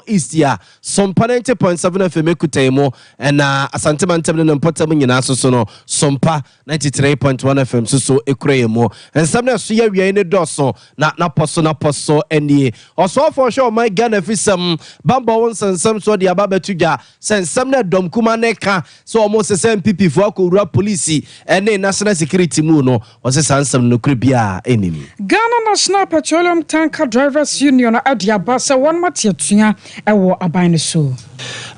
East a, Sompa 90.7 FM ekuta yi mu, ɛna Asante mantam ne ne mpɔtam nyinaa so so no, Sompa 93.1 FM so so ekura yɛn mu. Nsɛm no ɛso yɛ awia ne dɔɔso na napɔ so nie. Ɔsɔfoɔ hwɛ ɔman Ghana fisɛm bambɔ wo nsɛnsɛm so de aba bɛto dwa sɛ nsɛm no ɛdɔm kuma ne ka sɛ ɔmo sɛ NPP foɔ akɔwura polisi ɛne national security mu no, ɔsɛ saa nsɛm no nokorɛ biara ɛnim. Ghana National Petroleum Tanker Drivers Union ade aba sɛ wɔn mateatua ɛwɔ aban no so.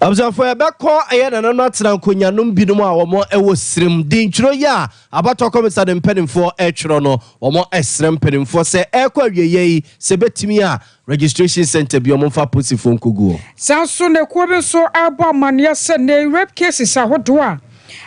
Abusuafoɔ, yɛbɛkɔ ɛyɛ nananom atena nkonnwanom binom a wɔn ɛwɔ sirim di ntwerɛ yi a abatɔ kɔmisa de mpanimfoɔ ɛtwerɛ no. Wɔn ɛsrɛ mpanimfoɔ sɛ ɛrekɔ awieɛ yi, sɛ bɛtumi a, registration center bi, wɔn mfa polisifoɔ nkogu hɔ. Saa nso na ekuo bi nso abɔ amanneɛ sɛ ne rape cases ahodoɔ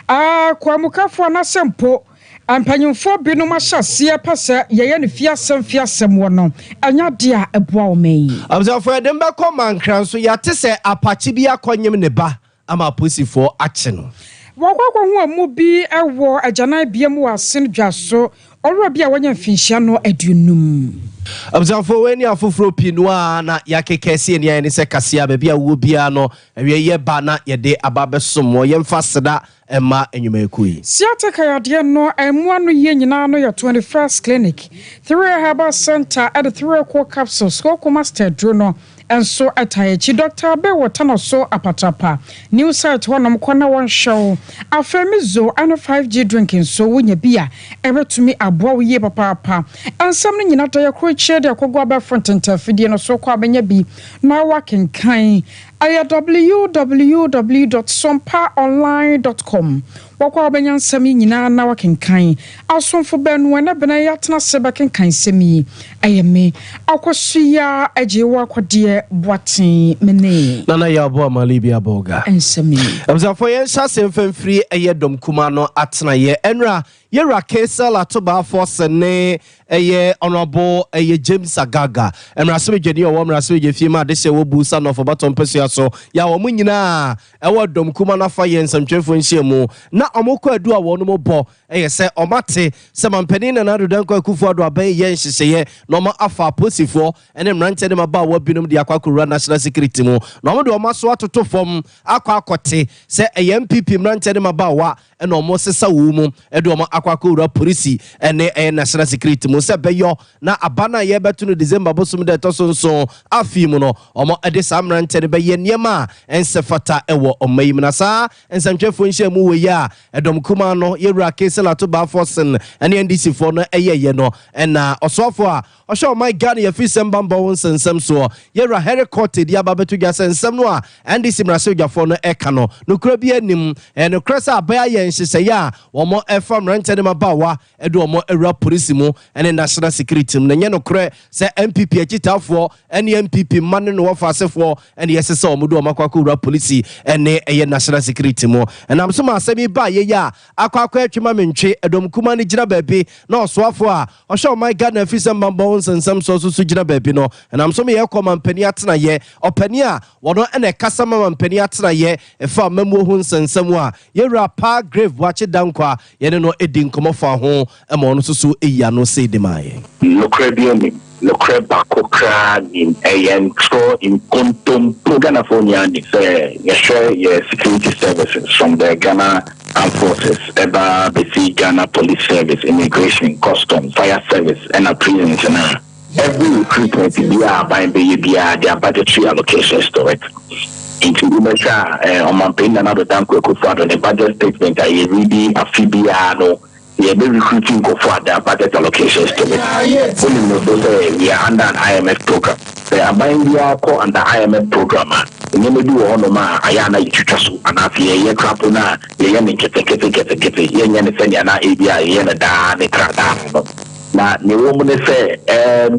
a kwamukafoɔ anaasɛ mpo mpanyinfoɔ binom ahyɛ aseɛ pɛ sɛ yɛyɛ no fiasɛm fiasɛm wɔ no, ɛnyɛ adeɛ a ɛboa wɔn yi. Abusuafoɔ, yɛde mbɛkɔ Mankra nso. Yɛate sɛ apakye bi akɔnyem ne ba ama apolisifoɔ akye no. Wɔkɔ akɔho amu bi wɔ agyananbea mu wɔ Asen Dwa so, ɔwura bi a wɔnyɛ mfinhyia no 50. Abusuafoɔ, wei ne afoforɔ pii no a na yɛakeka si ani ayɛ ne sɛ kasea baabi a wowɔ biara no, awie yɛ ba na yɛde aba bɛsom wɔ. Yɛmfa seda ɛma nnwumayɛkuo yi. Sciatica yadeɛ no ɛmmoa no yie nyinaa no yɛ 21st Clinic, 3 Herbal Center ɛde 3 Core Capsules, Koko Master duro no nso ɛta akyi. Dr. Abe wɔ Tano so Apatrapa new site hɔnom, kɔ na wɔnhwɛ wo. Afei Mizo ɛne 5G drink nso, wonya bi a ɛbɛtumi aboa wo yie papaapa. Nsɛm no nyinaa dɔ yɛ koro kyerɛ de akɔgu abɛfo ntentafidie no so, kɔ abɛnya bi na wakenkan. Ɛyɛ www.sompaonline.com. Wɔkɔ a wobɛnya nsɛm yi nyinaa na wakenkan. Asomfo baanu ɛnɛ bena yɛatena se bɛkenkan nsɛm yi, ɛyɛ me Akɔsoya Agye wɔ Akɔdeɛ Boaten mene Nana yɛ aboa mali bi abɔga. Nsɛm yi. Abusuafoɔ, yɛnhyɛ asɛm mfamfiri ɛyɛ dɔm kuma no atenaeɛ. Ɛnora yɛwura Cassiel Ato Baah Forson ne ɛyɛ Honorable ɛyɛ James Agalga, mmarahyɛbadwani a ɔwɔ mmarahyɛbadwa fie mu adehyɛ wɔ Builsa North ɔbatɔ mpasua so yɛ a, wɔn nyinaa ɛwɔ dɔm kuma no afa yɛ nsɛmtwerɛfoɔ nhyia mu na ɔmo kɔ adu a wɔn bɔ ɛyɛ sɛ ɔmate sɛ mampanin Nana Addo Dankwa Akufo Addo abɛn yɛ nhyehyɛeɛ na ɔmo afa apolisifoɔ ɛne mmeranteɛ ne mmabaawa binom de akɔ akɔwura national security mu, na ɔmo de ɔmo aso atoto fam akɔ akɔte sɛ ɛyɛ NPP mmeranteɛ ne mmabaawa ɛna ɔmo sesa wɔn mu ɛde ɔmo akɔ akɔwura polisi ɛne ɛyɛ national security mu, sɛ bɛyɔ na aba no a yɛbɛto no December bosom dɛ ɛtɔ so 7 afei mu no, ɔmo ɛde saa mmeranteɛ no bɛyɛ nneɛma a ɛnsɛ fata ɛwɔ ɔma yi mu. Na saa nsɛmtwerɛfoɔ nhyia mu wɔ yi a ɛdɔm kumaa no yɛwura Cassiel Ato Baah Forson ɛne NDC foɔ no ɛyɛyɛ no, ɛna ɔsoafoɔ a ɔhyɛ ɔman Ghana yɛfiri sɛm bambɔ wo nsɛnsɛm soɔ, yɛwura Henry Quartey, de aba bɛto dwa sɛ nsɛm no a NDC mmarahyɛdwafoɔ no ɛka no, nokorɛ bi anim. Ɛyɛ nokorɛ sɛ abɛyɛ ayɛ nhyehyɛeɛ a wɔn ɛfa mmeranteɛ ne mmabaawa ɛde wɔn awura polisi mu ɛne national security mu, na nyɛ nokorɛ sɛ NPP akyitaafoɔ ɛne NPP mma ne no wɔfa asefoɔ ɛne yɛsɛ sɛ wɔn de wɔn akɔ akɔwura polisi ɛne ɛyɛ national security mu. Ɛnam so ma asɛm yi ba yɛyɛ a akɔ akɔ atwema mentwe ɛdɔm kuma no gyina baabi na ɔsoafoɔ a ɔhyɛ ɔman Ghana afi sɛ mbambɔ ho nsɛnsɛm so gyina baabi no. Ɛnam so ma yɛkɔ mampanin atenayɛ, ɔpanin a wɔno ɛna ɛkasa ma mampanin atenayɛ ɛfa amammuo ho nsɛnsɛm a yɛwura Pa Grave Boakye Dankwa, yɛne no ɛdi nkɔmmɔ fa ho ma ɔno nso so ɛyi ano sei de ma yɛn. Nokorɛ bi anim, nokorɛ baako koraa nim, ɛyɛ ntorɔ, nkontompo. Ghanafoɔ nyinaa nim sɛ yɛhwɛ yɛ security services from the Ghana Armed Forces ɛba bɛsi Ghana Police Service, immigration, customs, fire service ɛna prisons na every recruitment biara aban bɛyɛ biara, their budgetary allocations to it. Nti wobɛhwɛ a, ɔmampanin Nana Addo Dankwa Akufo-Addo ne budget statement a yɛredi afe biara no, yɛbɛ recruit nkurɔfoɔ a, there are budget allocations to it. Wonim no so sɛ we are under an IMF program. Sɛ aban biara kɔ under IMF program a, nneɛma bi wɔ hɔnom a ayɛ ana yɛtwitwa so anaasɛ yɛyɛ krapo no a, yɛyɛ ne nketenkete nketenkete, yɛnyɛ ne sɛnea na ebi a yɛyɛ no daa ne kradaa no. Na nea ɛwɔ mu ne sɛ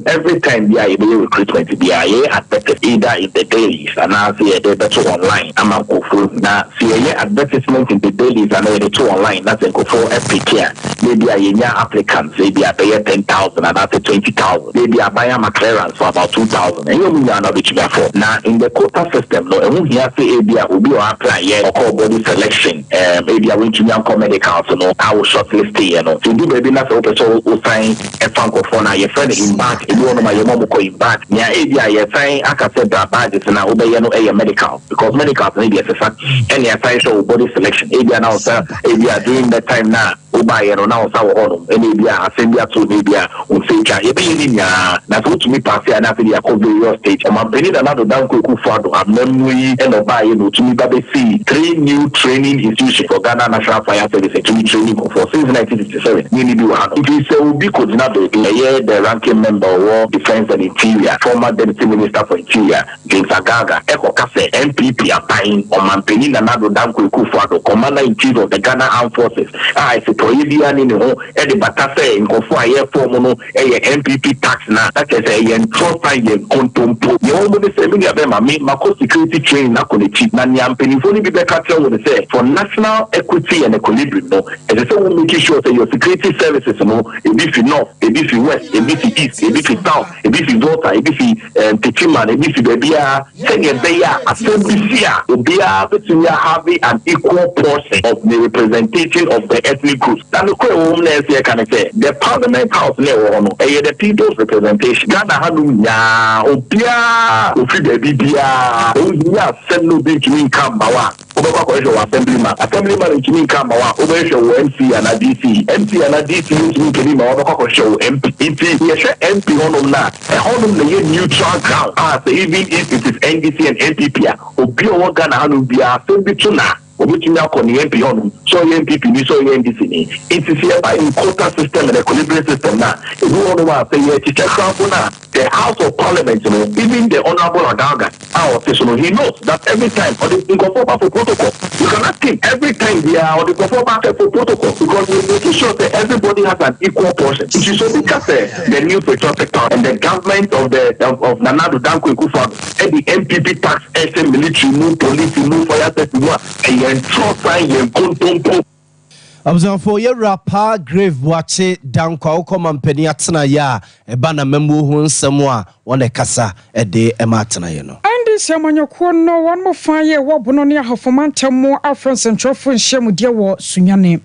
every time bi a yɛbɛyɛ recruitment bi a, yɛyɛ advert either in the dailies anaasɛ yɛde bɛto online ama nkurɔfoɔ. Na sɛ yɛyɛ advertisement in the dailies anaa yɛde to online na sɛ nkurɔfoɔ ɛpeke a, na ebi a yɛnya applicants ebi a bɛyɛ 10,000 anaasɛ 20,000, na ebi aban ama clearance for about 2,000, ɛnyɛ ɔmo nyinaa na ɔbɛtumi afɔ. Na in the quota system no, ɛho hia sɛ ebi a obi a ɔapply yɛ ɔkɔɔ body selection, ebi a wɔntumi ankɔ medicals no a wɔ shortlist yɛ no, sɛ ebi baabi na sɛ wopɛ sɛ wosan Ɛfa nkurɔfoɔ no a yɛfrɛ no in batch, ebi wɔ nom a yɛma wɔn kɔ in batch. Nea ebi a yɛsan aka sɛ bra badges no a wobɛyɛ no yɛ medical because medicals no deɛ ɛsesa, ɛna yɛasan hwɛ wo body selection. Ebi a na wo nsa ebi a during that time no a wobaeɛ no na wo nsa wɔ hɔnom, ɛna ebi a asɛm bi ato wo na ebi a wo nsa atwa. Yɛbɛyɛ ne nyinaa na sɛ wotumi paase a na afei de yɛakɔ various stage. Ɔmanpanin Nana Addo Dankwa Akufo-Addo amammuo yi na ɔbaeɛ na ɔtumi ba bɛsii three new training institution for Ghana National Fire Service ɛtumi training nkurɔfoɔ since 1957 ne nni bi wɔ ha no. Nti sɛ obi kɔgyina baabi, ɛyɛ the ranking member ɔwɔ Defence and Interior, former Deputy Minister for Interior, James Agalga, ɛkɔka sɛ NPP aban, Ɔmanpanin Nana Addo Dankwa Akufo-Addo, Commander in Chief of the Ghana Armed Forces a ɛsepɔeɛ biara nni ne ho de bata sɛ nkurɔfoɔ a yɛrefɔɔmo no yɛ NPP tax no a, na kyerɛ sɛ ɛyɛ ntorɔ san yɛ nkontompo. Nea ɛwɔ mu ne sɛ, me nua bɛrima, me makɔ security training akɔ n'akyi, na nea mpanimfoɔ no bi bɛka akyerɛ wo ne sɛ, for national equity and equilibrium no, ɛsɛ sɛ wo make sure sɛ your security services no, ebi fi north, ebi fi west, ebi fi east, ebi fi south, ebi fi Volta, ebi fi eh, Techiman, ebi fi baabiara, sɛnea ɛbɛyɛ a asɛm bi si a, obiara bɛtumi a have an equal portion of the representation of the ethnic groups. Na nokorɛ wɔ mu na ɛsɛ yɛka ne sɛ, the parliament house na ɛwɔ hɔ no, ɛyɛ the people's representation. Ghana hanom nyinaa, obiara ofiri baabi biara, ohia asɛm na obi ntumi nka mma wo a, wobɛkɔ akɔhwehwɛ wɔ assemblyman. Assemblyman ntumi nka mma wo a, wobɛhwehwɛ wɔ MC anaa DC. MC anaa DC ntumi nka bi mma wo, wobɛkɔ akɔhwehwɛ wɔ MP. Nti yɛhwɛ MP hɔnom no a, ɛhɔnom na ɛyɛ neutral ground a sɛ even if it is NDC and NPP a, obi a ɔwɔ Ghana hanom biara asɛm bi to no a, obetumi akɔ ne MP hɔnom, sɛ ɔyɛ NPP ni, sɛ ɔyɛ NDC ni. Nti sɛ yɛba in quota system and equilibrium system no a, ebi wɔ hɔnom a sɛ yɛkyekyɛ koraa mpo no a, the House of Parliament no, even the Honourable Agalga a ɔte so no, he knows that every time ɔde nkurɔfoɔ ba for protocol. You can ask him, every time biara ɔde nkurɔfoɔ ba sɛ for protocol because we make sure sɛ everybody has an equal portion. Nti sɛ obi ka sɛ the new patriotic party and the government of the of, of Nana Addo Dankwa Akufo-Addo ɛde NPP tax ɛhyɛ military mu, police mu, fire service mu a, ɛyɛ ntorɔ san yɛ nkontompo. Abusuafo, yɛwura Paa Grave Boakye Dankwa wokɔ mampanin atenaeɛ a ɛba n'amammuo ho nsɛm a wɔn ɛkasa de ma atenaeɛ no. NDC amanyɔkuo no wɔn mu fa yɛ wɔ Bono ne Ahafo mantam mu afrɛ nsɛntwerɛfoɔ nhyiamudeɛ wɔ Sunyani.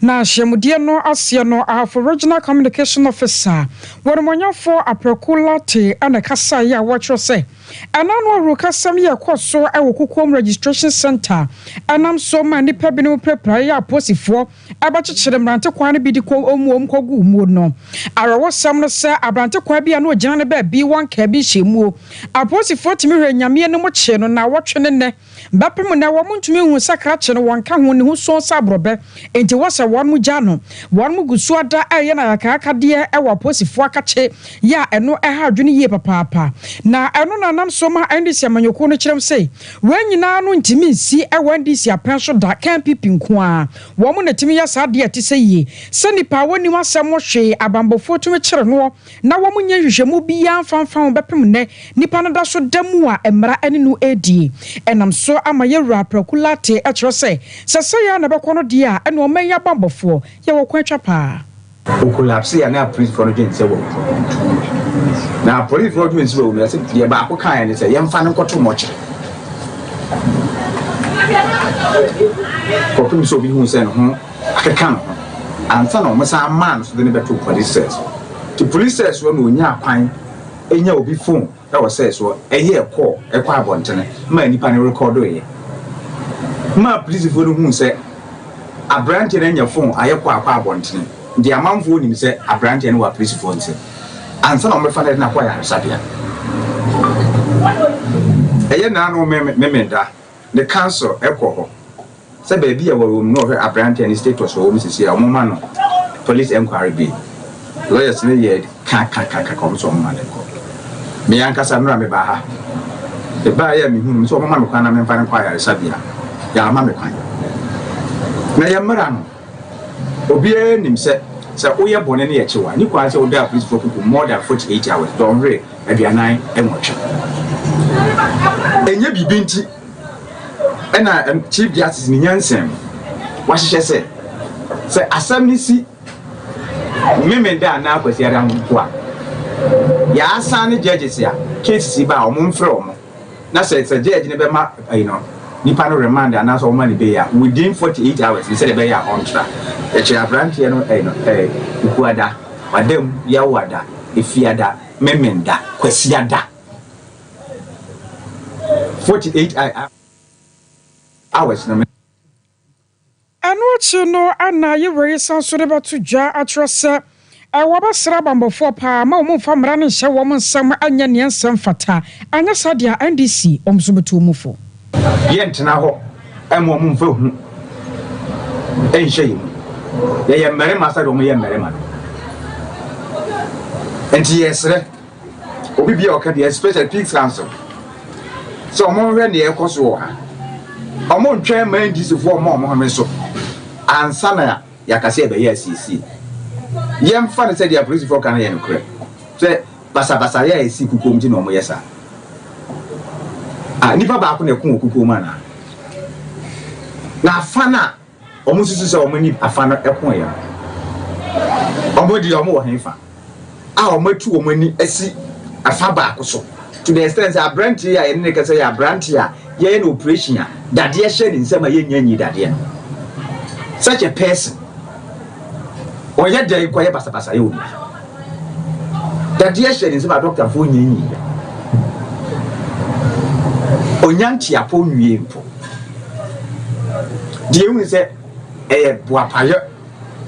Na nhyiamudeɛ no aseɛ no Ahafo Regional Communication Officer, Wɔnumɔnyamfoɔ Apraku Lartey na ɛkasaeɛ a wɔkyerɛ sɛ Ɛno ano ahurukasɛm yi a ɛkɔɔ so wɔ Kokoam Registration Centre a ɛnam so ma nnipa binom pirapirae a apolisifoɔ bɛkyekyere mmerantekwaa no bi de kɔ wɔn mu kɔguu muo no. Awerɛhosɛm no sɛ aberantekwaa bi a na ɔgyina ne baabi wɔ nkaa bi nhyɛmuo. Apolisifoɔ tumi hwɛɛ Nyame anim kyee no nnawɔtwe ne nnɛ. Bɛpem nnɛ wɔn ntumi nhu sɛ krakye no wɔnka ho, ne ho sõ sɛ aborɔbɛ, enti wɔ sɛ wɔn gyaa no. Wɔn gu so ada reyɛ no ayakaayakadeɛ wɔ apolisifoɔ akakye yɛ a ɛno ɛha adwene yie papaapa. Na ɛno na nam so ma NDC amanyɔkuo no kyerɛm se wei nyinaa no ntumi nsi wɔ NDC apɛn so da, ka NPP nko ara wɔn na ɛtumi yɛ saa adeɛ a ɛte sɛ yie sɛ nipa a wɔnnim asɛm ho hwee abanbɔfoɔ tumi kyere noɔ na wɔnyɛ nhwehwɛmu biara mfa mfa ho bɛpem nnɛ nipa no da so da mu a mmara ne no redie. Ɛnam so ama yɛn Wura Praku Lartey kyerɛ sɛ, sɛ sɛi ara na ɛbɛkɔ no deɛ a, ɛne ɔman yi abanbɔfoɔ, yɛwɔ kwan twa paa. Okolapse a na apolisifoɔ no dwen sɛ wawu no. Na apolisifoɔ dwen sɛ wawu no, yɛse deɛ baako kaeɛ ne sɛ yɛmfa no nkɔto mɔkyere kɔpem sɛ obi hu sɛ ne ho akeka ne ho ansa na wɔsan maa no so de no bɛtoo police cells hɔ. Nti police cells hɔ na ɔnyaa kwan nya obi phone wɔ cells hɔ yɛɛ call kɔ abɔntene maa nnipa no rekɔdoeɛ maa polisifoɔ no huu sɛ aberanteɛ no anya phone ayɛ call akɔ abɔntene. Nti amanfoɔ nim sɛ aberanteɛ no wɔ apolisifoɔ nsam ansa na wɔbɛfa no de no akɔ ayaresabea. Ɛyɛ naano Memenda ne council kɔ hɔ. Sɛ baabi a wɔwɔ mu na wɔhwɛ abranteɛ no status ɔwɔ mu sisi a wɔn ma no police enquiry bail. Lawyers no yɛ ka ka ka ka ka wɔn sɛ wɔn ma no nkɔ. Me ankasa nnora me baa ha. Me baa yɛ a me hunu sɛ wɔn ma me kwan na me nfa no nkɔ ayaresabea. Yɛ ama me kwan. Na yɛ mmara no obiara nim sɛ sɛ woyɛ bɔne ne yɛkye wo a ne kwan sɛ woda apolisifoɔ kuku more than 48 hours dɔnhwere 48. Ɛnyɛ biribi nti. Ɛna Chief Justice ne nyansa mu wahyehyɛ sɛ, sɛ asɛm no si Memenda anaa Kwasiada mpo a, yɛasan ne judges a cases yi ba a wɔn mfrɛ wɔn na sɛ sɛ judge no bɛma ayi no nipa no remand anaasɛ wɔma no bail a within 48 hours no sɛdeɛ ɛbɛyɛ a ɔntra. Yɛkyerɛ aberanteɛ no ɛyi no ɛɛ Kukuada. Wada mu, Yawoada, Efiada, Memenda, Kwasiada. 48 hours no. Ɛno akyi no na Yewura yi san nso de bɛto dwa akyerɛ sɛ wɔbɛsrɛ abanbɔfoɔ paa ma wɔn mfa mmara no nhyɛ wɔn nsam nyɛ nea ɛnsɛ mfata, anyɛ saa deɛ a NDC wɔn nso bɛtu wɔn fo. Yɛntena hɔ mma wɔmfa hu nhyɛ yɛn mu. Yɛyɛ mmarima sɛdeɛ wɔyɛ mmarima no. Nti yɛsrɛ obi bi a ɔka bi, especially Peace Council, sɛ wɔnhwɛ nea ɛkɔ so wɔ ha. Wɔntwɛn mma NDC foɔ mma wɔn home so ansa na yɛaka sɛ yɛbɛyɛ asiesie. Yɛmfa no sɛ deɛ apolisifoɔ ka no yɛ nokorɛ, sɛ basabasayɛ a ɛsi kukuom nti na wɔyɛ saa. Ah, nipa baako na ɛko wɔ kukuom anaa? Na afa no a wɔsusu sɛ wɔn ani afa no ɛkoeɛ no, wɔn deɛ wɔn wɔ hefa a wɔatu wɔn ani asi afa baako so to the extent sɛ aberanteɛ yi a yɛne ne kasa yɛ aberanteɛ a yɛyɛ no operation a dadeɛ hyɛ ne nsam a yɛnnya nyi dadeɛ no, such a person ɔyɛ dɛn kɔyɛ basabasayɛ wɔ baabi? Dadeɛ hyɛ ne nsam a dɔktafoɔ nnya nyi da, ɔnya nteapɔ nwie mpo. Deɛ ehu sɛ ɛyɛ boapayɔ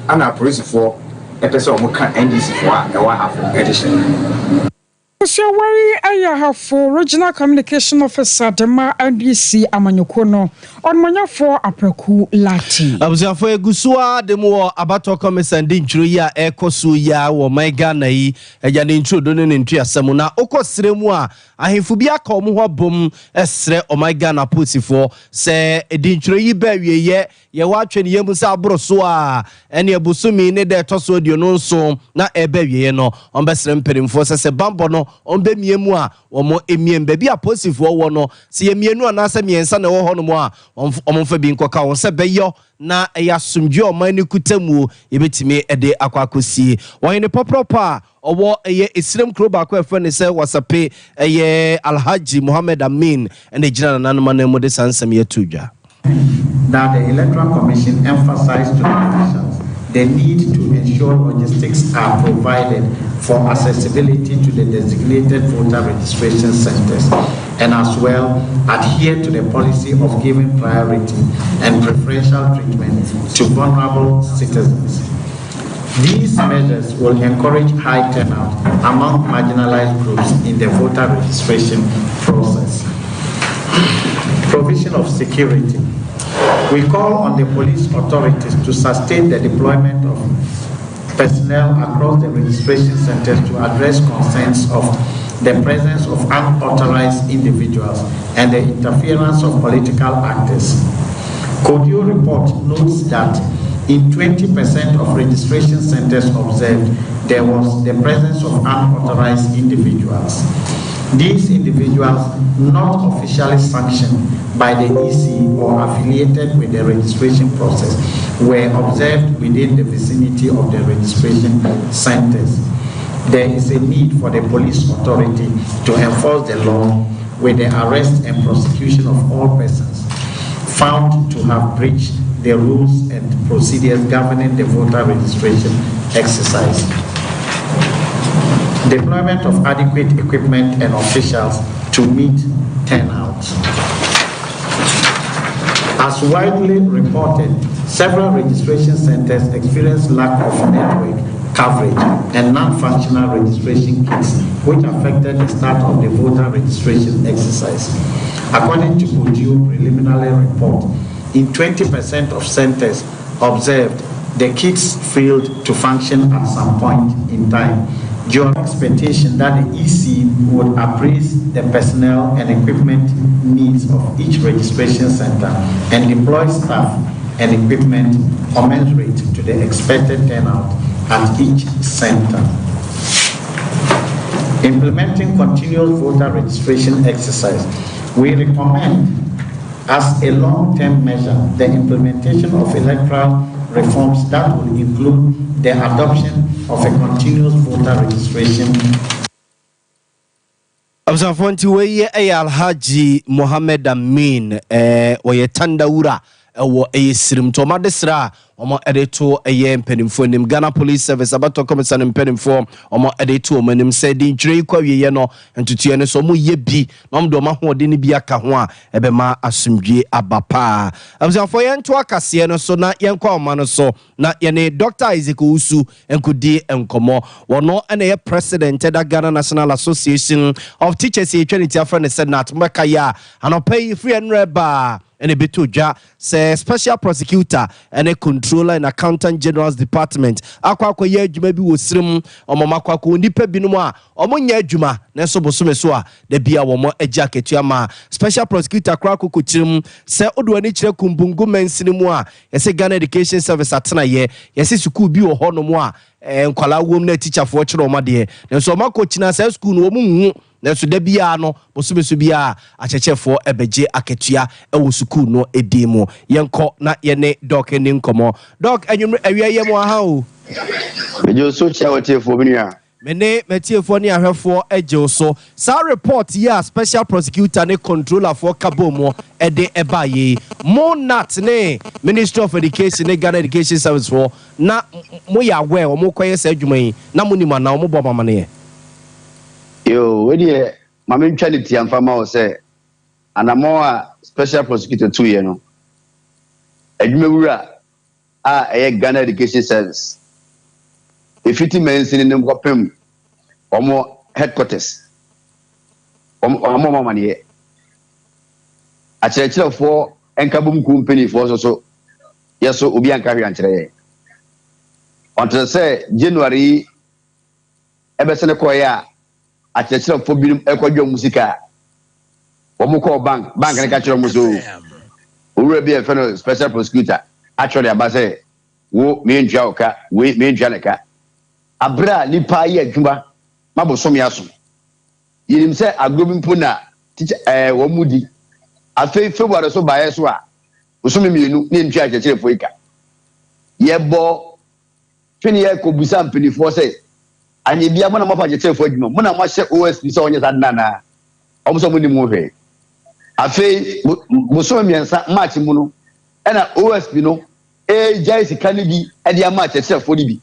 ana apolisifoɔ ɛpɛ sɛ wɔn ka NDC foɔ a ɛwɔ Ahafo ɛde hyɛ. Abusua yi yɛ Ahafo Regional Communication Officer de ma NDC amanyɔkuo no, Ɔnomɔnyɛfoɔ Apraku Lartey. Abusuafoɔ, egu so ara de mu wɔ abatɔ kɔmisa de ntwerɛ yi a ɛrekɔ so yi ara wɔ ɔman Ghana yi agya ne ntwerɛdo ne ne ntuasɛm. Na wokɔ serɛ mu a, ahemfo bi aka wɔn ho abom srɛ ɔman Ghana apolisifoɔ sɛ de ntwerɛ yi ba awieeɛ. Yɛwɔ atwe ne yam sɛ aboro so a, ɛneɛ bosome ne da ɛtɔ so 27 na ɛreba awieeɛ no, wɔbɛsrɛ mpanimfoɔ sɛ sɛ bammɔ no wɔbɛmia mu a, wɔmmia mu. Baabi a apolisifoɔ wɔ no, sɛ yɛ mmienu anaasɛ mmiɛnsa na ɛwɔ hɔnom a, wɔmfa bi nkɔka wɔn sɛ bɛyɔ na ɛyɛ asomdwoeɛ a ɔman no kuta mu yɛbɛtumi de akɔ akɔsie. Ɔhene pɔprɔpɔ a ɔwɔ ɛyɛ Esirem kuro baako a ɛfrɛ no sɛ Wasape, ɛyɛ Alhaji Mohammed Amin na ɛgyina nananom anan mu de saa nsɛm yi ato dwa. That the Electoral Commission emphasized to the officials the need to ensure logistics are provided for accessibility to the designated voter registration centers and as well adhere to the policy of giving priority and preferential treatment to vulnerable citizens. These measures will encourage high turnout among marginalized groups in the voter registration process. Provision of security. We call on the police authorities to sustain the deployment of personnel across the registration centers to address concerns of the presence of unauthorized individuals and the interference of political actors. CODEO report notes that in 20% of registration centers observed, there was the presence of unauthorized individuals. These individuals, not officially sanctioned by the EC or affiliated with the registration process, were observed within the vicinity of the registration centers. There is a need for the police authority to enforce the law with the arrest and prosecution of all persons found to have breached the rules and procedures governing the voter registration exercise. Deployment of adequate equipment and officials to meet turnout. As widely reported, several registration centers experienced lack of network coverage and non-functional registration kits, which affected the start of the voter registration exercise. According to CODEO preliminary report, in 20% of centers observed, the kits failed to function at some point in time. Your expectation that the EC would appraise the personnel and equipment needs of each registration center and deploy staff and equipment commensurate to the expected turnout at each center. Implementing continuous voter registration exercise, we recommend as a long-term measure the implementation of electoral reforms that will include the adoption of a continuous voter registration. Abusuafoɔ, nti wei yɛ Alhaji Mohammed Amin, wɔyɛ tandawura ɛwɔ ɛyɛ Sirim nti ɔma de serɛ a Wɔn de to ɛyɛ mpanimfoɔ anim, Ghana Police Service abatɔ kɔmisa no mpanimfoɔ, wɔn de to wɔn anim sɛ de ntwerɛ yi kɔ awieɛ no, ntutuɛ no so wɔn yɛ bi na wɔn de wɔn ahoɔden no bi aka ho a, ɛbɛma asomdwie aba paa. Abusuafoɔ, yɛnto akaseɛ no so na yɛnkɔ ahoma no so na yɛne Dr. Isaac Owusu nkɔdi nkɔmmɔ. Wɔno na ɛyɛ president ɛda Ghana National Association of Teachers, yɛtwa ne ti afrɛ no sɛ GNAT. Mobɛka yɛ a, anɔpa yi firi ɛnrɛ baa ɛna ɛbɛtɔ dwa sɛ Special Prosecutor ɛne Controller and Accountant General's Department akɔ akɔyɛ adwuma bi wɔ sirim. Ɔmɔm akɔ akɔ nnipa binom a ɔmo nyɛ adwuma nanso bosome so a da bi a wɔn agye akatua ma Special Prosecutor koraa kɔkɔ kyerɛm sɛ wode w'ani kyerɛ Kumbungu mansini mu a, yɛsɛ Ghana Education Service atenayɛ, yɛsɛ sukuu bi wɔ hɔnom a nkwalaa wom na tikyafoɔ kyerɛ wɔn adeɛ, nanso wɔn akɔ kyina saa sukuu no, wɔn nhu, nanso da biara no, bosome so biara, akyerɛkyerɛfoɔ ɛbɛgye akatua ɛwɔ sukuu no edin mu. Yɛnkɔ na yɛne Doc ni nkɔmɔ. Doc, anwummerɛ, awia yɛ mu aha o. Megye so kyia wɔtiefoɔ, me nua. Me ne matiefoɔ ne ahwɛfoɔ agye wo so. Saa report yi a Special Prosecutor ne Controllerfoɔ ka bɔ mu ɛde ɛba yi, mo GNAT ne Ministry of Education ne Ghana Education Service foɔ na moyɛ aware wɔn kɔyɛ saa adwuma yi na mo nim anaa wɔn bɔ mo amaneɛ? Yo, wei deɛ, ma mentwa ne tia mfa ma wo sɛ anammɔn a Special Prosecutor tuiɛ no, adwumawura a ɛyɛ Ghana Education Service, ɛfiti mansini no kɔpem wɔn headquarters, wɔn amaneɛ. Akyerɛkyerɛfoɔ nkabom kuo mpanimfoɔ nso so, yɛ so obi anka hwee ankyerɛ yɛn. Ɔnkyerɛ sɛ January yi ɛbɛsɛne kɔeɛ a, akyerɛkyerɛfoɔ binom ɛkɔdwa wɔn sika a, wɔn kɔɔ bank, bank no ka kyerɛ wɔn so owura bi a yɛfrɛ no Special Prosecutor atwerɛ de aba sɛ wo mentua wo ka, wei mentua ne ka. Abere a nipa ayɛ adwuma ma bosome aso, yɛnim sɛ agorɔ bi mpo na teacher wɔn mu di. Afei February so baeɛ so a, bosome 2 ne yɛntua akyerɛkyerɛfoɔ yi ka. Yɛbɔ twene yɛ kɔbusa mpanimfoɔ sɛ anyɛ bia mo na moafa akyerɛkyerɛfoɔ adwuma, mo na moahyɛ OSP sɛ ɔnyɛ saa de no anaa? Ɔmo sɛ ɔmo nim ho hwee. Afei bosome 3, March mu no, ɛna OSP no ɛgyae sika no bi de ama akyerɛkyerɛfoɔ no bi.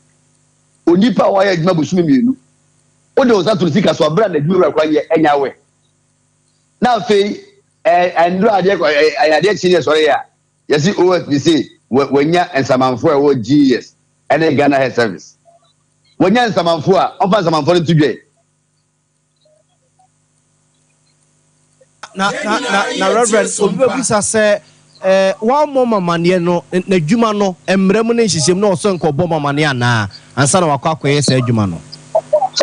Onipa a wayɛ adwuma bosome 2, wode wo nsa to ne sika so abere a n'adwuma wura koraa nyɛ ɛnyɛ awɛ. Na afei ɛndoro adeɛ adeɛ kye ne ɛsɔre yɛ a, yɛsi OSP se wanya nsamanfoɔ a ɛwɔ GES ɛne Ghana Health Service. Wanya nsamanfoɔ a, ɔmfa nsamanfoɔ no nto dwa. Na Reverend, obi bɛbusa sɛ wammɔ mamaneɛ no, n'adwuma no mmerɛ mu ne nhyehyɛmu na ɔsɛ nkɔbɔ mamaneɛ anaa ansa na wakɔ akɔyɛ saa adwuma no?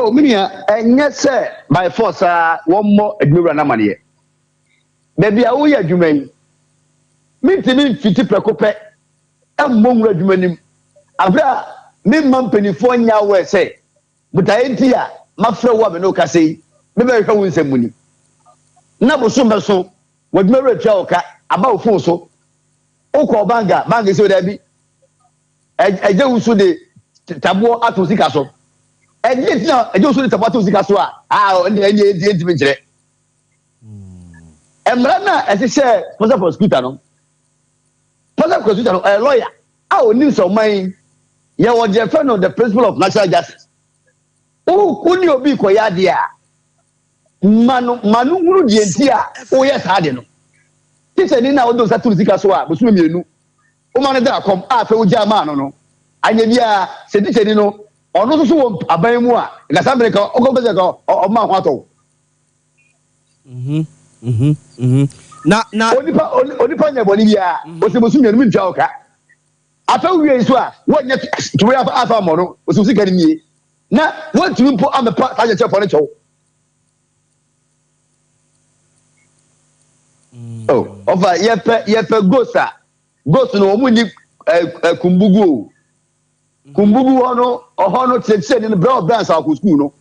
Oh, me nua, ɛnyɛ sɛ by force a wɔmmɔ adwumawura no amaneɛ. Baabi a woyɛ adwuma yi, mentumi mfiti prɛko pɛ mmɔ nwura adwuma nim abere a memma mpanimfoɔ nyɛ aware sɛ botaeɛ nti a mafrɛ wo a me ne wo kasa yi, mebɛhwehwɛ wo nsɛm mu ni. Na bosom bɛso, w'adwuma wura tua wo ka, aba wo phone so. Wokɔɔ bank a, bank sɛ daabi. Ɛgye wo so de taboɔ ato sika so. Ɛdeɛ nti na ɛgye wo so de taboɔ ato sika so a, ɛndeɛ ɛndeɛ ntumi nkyerɛ. Mmara no a ɛhyehyɛ special prosecutor no, special prosecutor no ɛyɛ lawyer a onim sɛ ɔman yi yɛwɔ deɛ fɛ no the principle of natural justice. Wo ne obi kɔyɛ adeɛ a, ma no hunu deɛ nti a woyɛ saa ade no. Tikyani no a wode wo nsa to ne sika so a bosome 2 woma no da akɔm a, afei wogyaa maa no, anyɛ biara sɛ tikyani no ɔno nso so wɔ aban mu a, nka saa mmere ka ɔkɔ sɛ ka ɔma ho atɔ wo. Na Onipa nyɛ bɔne biara, ɔsɛ bosome 2 mentua wo ka. Afei wowie nso a, wɔnyɛ tumi afa mmɔ no, ɔsɛ sika no nie na wɔntumi mpo amɛpa saa kyerɛkyerɛfoɔ no kyɛw. Oh, ɔfa yɛpɛ ghost a, ghost no wɔn ni Kumbugu o. Kumbugu hɔ no, ɔhɔ no kyerɛkyerɛni no brɛ ɔbrɛ ansa akɔ sukuu no.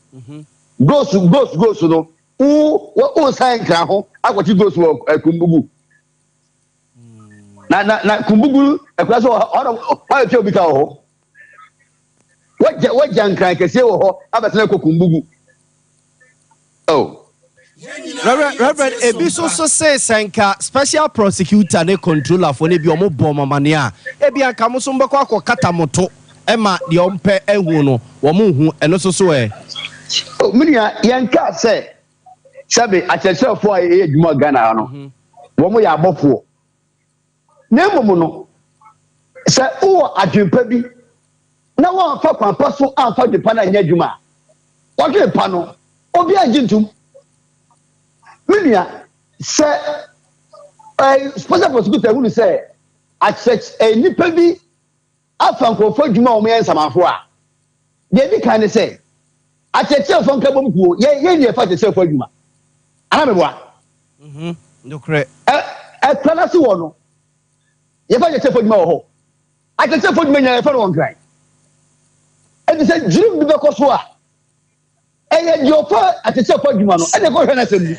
Ghost no, wo wo san nkran ho akɔkye ghost wɔ Kumbugu. Na Kumbugu ɛkura so hɔ no, hɔ yɛ twɛ obi ka wɔ hɔ. Wagya nkran kɛseɛ wɔ hɔ abɛsɛn akɔ Kumbugu. Oh. Reverend, Reverend, ebi so so se sɛ nka special prosecutor ne controller fo ne bi ɔmo bɔ ɔmo amaneɛ a, ebi anka mo so mbɛkɔ akɔ kata mo to ɛma deɛ ɔmpɛ ahu no wɔn nhu, ɛno so so ɛ? Oh, me nua, yɛnkaa sɛ sɛbe akyerɛkyerɛfoɔ a yɛyɛ adwuma wɔ Ghana ha no, wɔn yɛ abɔfoɔ. Na mmom no, sɛ wowɔ adwempa bi na woamfa kwan pa so amfa adwempa no anyɛ adwuma a, w'adwene pa no, obiara ngye ntom. Me nua, sɛ eh, special prosecutor hunu sɛ akyerɛky eh, nnipa bi afa nkurɔfoɔ adwuma a wɔyɛ nsamanfoɔ a, deɛ ɛdi kan ne sɛ, akyerɛkyerɛfoɔ nkabom kuo, yɛn yɛn ni ɛfa akyerɛkyerɛfoɔ adwuma. Anaa meboa? Mhm, nokorɛ. Ɛ ɛkura no ase wɔ no, yɛfa akyerɛkyerɛfoɔ adwuma wɔ hɔ. Akyerɛkyerɛfoɔ adwuma nyinaa yɛfa no wɔ Nkran. Enti sɛ dwirim bi bɛkɔ so a, ɛyɛ deɛ ɔfa akyerɛkyerɛfoɔ adwuma no ɛna ɛkɔhwɛ n'asɛm mu.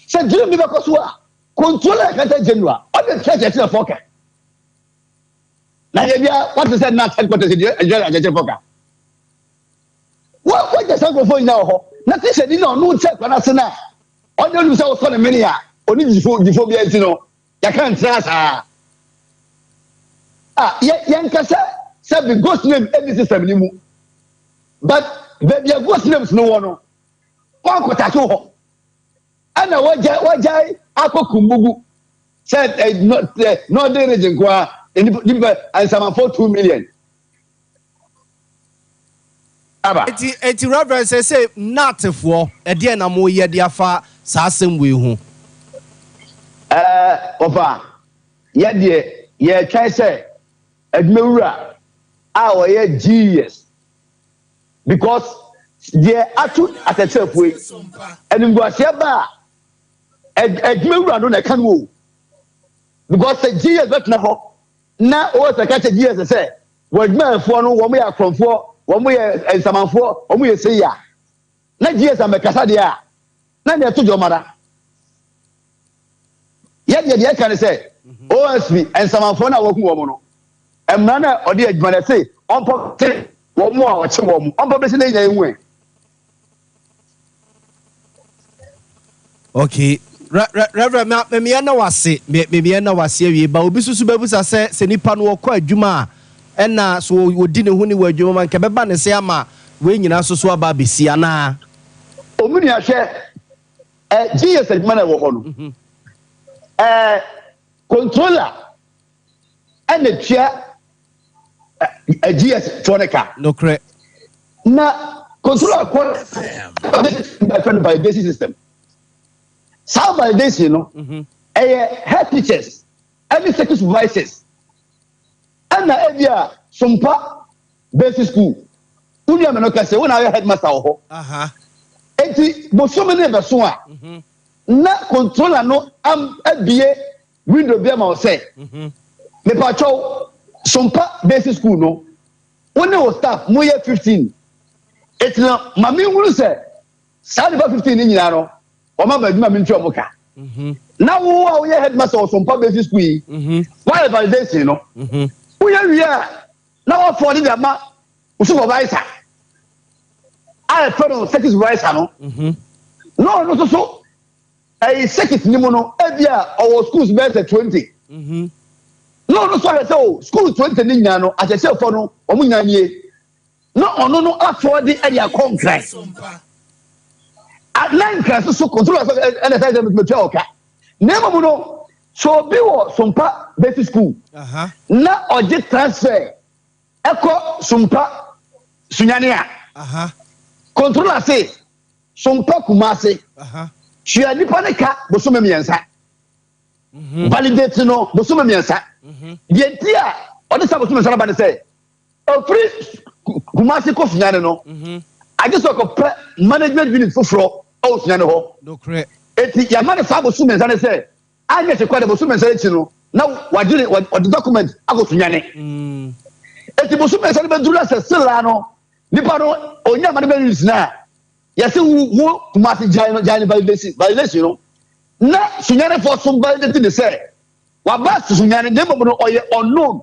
Sɛ dwirim bi bɛkɔ so a, Controller Accountant General ɔde tua akyerɛkyerɛfoɔ ka. Na yɛ bia wate sɛ NAT headquarters deɛ ɛdwa akyerɛkyerɛfoɔ ka. Wagya saa nkurɔfoɔ nyinaa wɔ hɔ na tihyɛni na ɔno nkyɛ akwa no ase no a ɔne onim sɛ wosɔ ne mene a ɔne gyifo gyifo biara nti no yɛka ntra saa. A yɛ yɛnkasa sɛ bi ghost name ɛni system ni mu but baabi a ghost names no wɔ no wɔnkɔtake hɔ. Ɛna wagyae wagyae akɔ Kumbugu sɛ ɛ northern region nko ara nipa nipa nsamanfoɔ 2 million aba. Eti eti Reverend sese GNAT foɔ ɛdeɛn na mo yɛ de afa saa asɛm wei ho? Ɛɛ ɔfa yɛ deɛ yɛretwɛn sɛ adwumawura a ɔyɛ GES because deɛ ato atɛkyerɛfoɔ yi animguaseɛ ba a adwuma wura no na ɛka no o because sɛ GS bɛtena hɔ na ɔwɔ sɛ ka kyɛ GS sɛ wɔn adwumayɛfoɔ no wɔn yɛ akorɔmfoɔ, wɔn yɛ nsamanfoɔ, wɔn yɛ sei a, na GS ambɛkasa deɛ a, na deɛ ɛto dwom ara. Yɛ deɛ deɛ ɛka ne sɛ OSP nsamanfoɔ no a wɔahu wɔn no, mmara no a ɔde adwuma no ɛse ɔmpɔ te wɔn a ɔkye wɔn, ɔmpɔ bɛsi na nyinaa ehu ɛ. Okay. Reverend, memeɛ na wase, memeɛ na wase awie, ba obi soso bɛbusa sɛ sɛ nipa no wɔkɔ adwuma a, ɛna so wɔdi ne ho ni wɔ adwuma ma nka bɛba ne sɛ ama wei nyinaa soso aba abɛsi anaa? Omu nua hwɛ, ɛ GS adwuma na ɛwɔ hɔ no, ɛ controller ɛna tua ɛ GS foɔ ne ka. Nokorɛ. Na controller kɔ ɛfɛ no validation system. Saa validation no, ɛyɛ head teachers ɛne circuit supervisors ɛna ebi a Sompa basic school wo nua me no kɛse wo na ayɛ headmaster wɔ hɔ. Eti bosome ne bɛso a, na controller no abie window bi ama wo sɛ mepatwɛw Sompa basic school no wo ne wo staff mo yɛ 15, eti na ma me nhunu sɛ saa nipa 15 ne nyinaa no wɔn aba adwuma mi ntua wɔn ka. Na wo a woyɛ headmaster wɔ Sompa basic school yi, woayɛ validation no, woyɛ wie a na wɔafɔ de de ama wo supervisor a yɛfrɛ no circuit supervisor no, na ɔno nso so ɛyɛ circuit ni mu no ebi a ɔwɔ schools bɛyɛ sɛ 20, na ɔno nso ahwɛ sɛ o schools 20 ne nyinaa no akyerɛkyerɛfoɔ no wɔn nyinaa nie, na ɔno no afɔ de ɛde akɔ Nkran na Nkran soso controller sɛ ɛna ɛsɛ sɛ metua ɔka. Na mmom no sɛ obi wɔ Sompa basic school na ɔgye transfer ɛkɔ Sompa Sunyane a, controller se Sompa Kumase tua nipa ne ka bosome 3, validate no bosome 3. Deɛ nti a ɔde sa bosome 3 no ba ne sɛ ofiri Kumase kɔ Sunyane no, agye sɛ ɔkɔpɛ management unit foforɔ ɛwɔ Sunyane hɔ. Eti yɛama no saa bosome 3 ne sɛ anyɛ hwɛ kora de bosome 3 akyi no na wagye ne ɔde document akɔ Sunyane. Eti bosome 3 no bɛduru na sɛ sila no nipa no onya management unit na yɛsɛ wo wo Kumase gyae no gyae no validation validation no na Sunyanefoɔ so validate ne sɛ waba Sunyane na mmom no ɔyɛ unknown.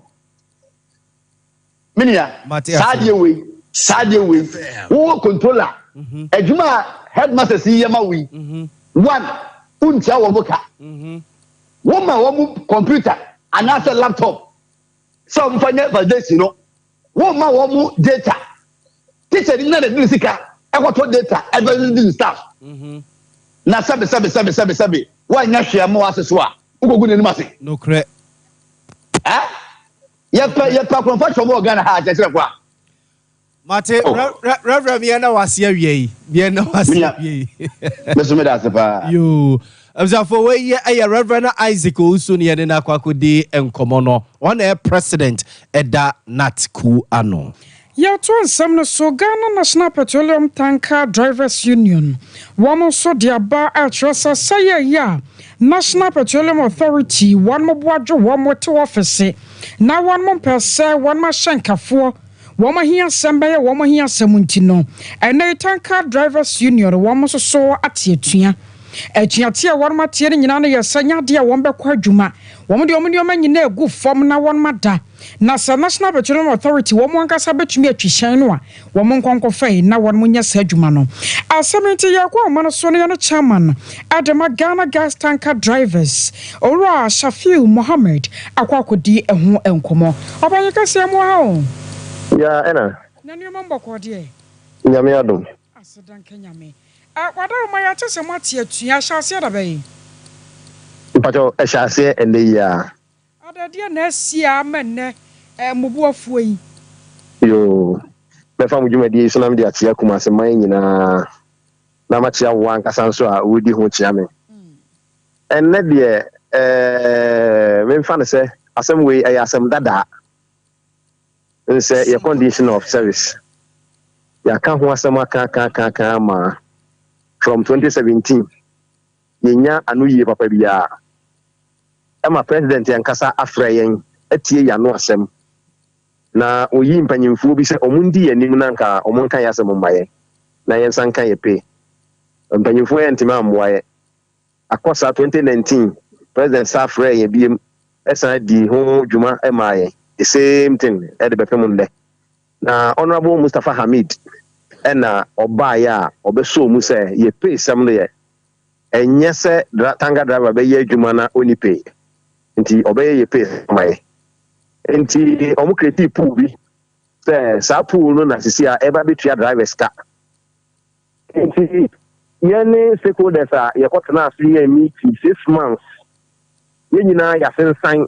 Me nua, Mate saa aseɛ. adeɛ wei, saa adeɛ wei, wowɔ controller. Adwuma a headmasters yi yɛ ma wo yi, one, wontua wɔn ka. Woma wɔn computer anaasɛ laptop sɛ wɔmfa nyɛ validation no. Womma wɔn data. Teacher ni na de ne sika ɛkɔtɔ data ɛbɛ de ne staff. Na sɛbe sɛbe sɛbe sɛbe sɛbe woanyɛ hwee amma w'ase so a, wokɔgu n'anim ase. Nokorɛ. Eh? Yɛpɛ yɛpɛ akorɔmfo akyɛ wɔn wɔ Ghana ha akyerɛkyerɛfo a. Mate, Oh. Reverend yɛn na wase awia yi. Yɛn na wase Minya. awia yi. Me so meda ase paa. Yoo. Abusuafo wei yɛ ɛyɛ Reverend Isaac Owusu ne yɛne no akɔ akɔdi nkɔmmɔ no. Ɔno na ɛyɛ president ɛda NAT kuo ano. Yɛtoa nsɛm no so, Ghana National Petroleum Tanker Drivers Union, wɔn nso de aba rekyerɛ sɛ sɛ yɛyɛ a National Petroleum Authority wɔn bo adwo wɔn te ɔfese na wɔn mpɛ sɛ wɔn ahyɛnkafoɔ wɔn ahiasɛm bɛyɛ wɔn ahiasɛm nti no, ɛnnɛ yi Tanker Drivers Union wɔn nso so ate atua. Atuateɛ a wɔn ateɛ no nyinaa no yɛ sɛ nyɛ adeɛ a wɔn bɛkɔ adwuma. Wɔn de wɔn nneɛma nyinaa agu fam na wɔn ada. Na sɛ National Petroleum Authority wɔn ankasa bɛtumi atwi hyɛn no a, wɔn nkɔ nkɔfa yi na wɔn nyɛ saa adwuma no. Asɛm yi nti yɛrekɔ ahoma no so na yɛne Chairman de ma Ghana Gas Tanker Drivers, Owura Shafiu Mohammed akɔ akɔdi ɛho nkɔmmɔ. Ɔpanyin kɛseɛ mo ha o. Yeah, ɛna. Na nneɛma mu bɔkɔɔ deɛ? Nyame adom. Aseda nka Nyame. Eh, Wadaroma yɛate sɛ moate atua, ɛhyɛ aseɛ da bɛn? Mpakyɛw, ɛhyɛ aseɛ ɛnnɛ yi ara. Ada, deɛn na asi a ama nnɛ mo bo afuo yi? Yoo, mɛfa mo dwumadie yi so na mede akyea Kumase man nyinaa, na makyea wo ankasa nso a woredi ho kyea me. Ɛnnɛ deɛ, eh, memfa no sɛ asɛm wei ɛyɛ asɛm dadaa. Nsɛ yɛ condition of service, yɛaka ho asɛm aka aka aka aka ama from 2017 yɛnnya ano yie papa biara. Ɛma President ankasa afrɛ yɛn atie yɛn ano asɛm, na ɔyii mpanyimfoɔ bi sɛ wɔndi yɛn anim na anka wɔnka yɛn asɛm mma yɛn na yɛnsa nka yɛn pay. Mpanyimfoɔ yi antumi ammoa yɛn. Akɔ saa 2019 President san frɛɛ yɛn biom san dii ho dwuma maa yɛn, the same thing de bɛpem nnɛ. Na Honourable Mustapha Hamid na ɔbaeɛ a ɔbɛsɔɔ mu sɛ yɛn pay sɛm no yɛ Ɛnyɛ sɛ dra tanga driver bɛyɛ adwuma na ɔnni pay nti ɔbɛyɛ yɛ pay ama yɛ. Nti wɔn createe pool bi sɛ saa pool no na sisi a ɛba bɛtua drivers ka. Nti yɛne stakeholders a yɛkɔ tenaa ase yɛɛ meeting 6 months, yɛn nyinaa yɛasensan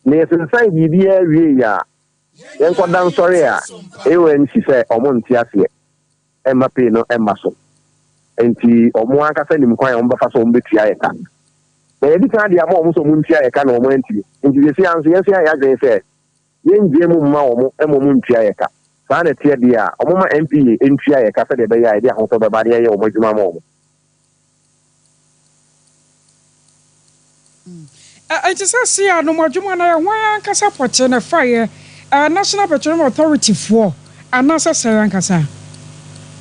na yɛsensan biribiara wieeɛ a yɛnkɔda nsɔre a AOMC sɛ wɔn nte aseɛ. Mma pay no mma so. Enti wɔn ankasa nim kwan a wɔbɛfa so a wɔbɛtua yɛ ka. Na yɛadi kan de ama wɔn sɛ wɔntua yɛ ka na wɔn antumi. Enti seesei ara nso yɛn nso yɛayɛ yɛn adwene sɛ yɛrennyae mu mma wɔn mma wɔntua yɛ ka. Saa na ɛteɛ deɛ a, wɔmma NPA ntua yɛ ka sɛdeɛ ɛbɛyɛ a yɛde ahotɔ bɛba na yɛayɛ wɔn adwuma ama wɔn. Enti sɛ sea no mo adwuma no ayɛ hwan ankasa pɔtee na ɛfaeɛ, National Petroleum Authority foɔ anaasɛ sɛn ankasa?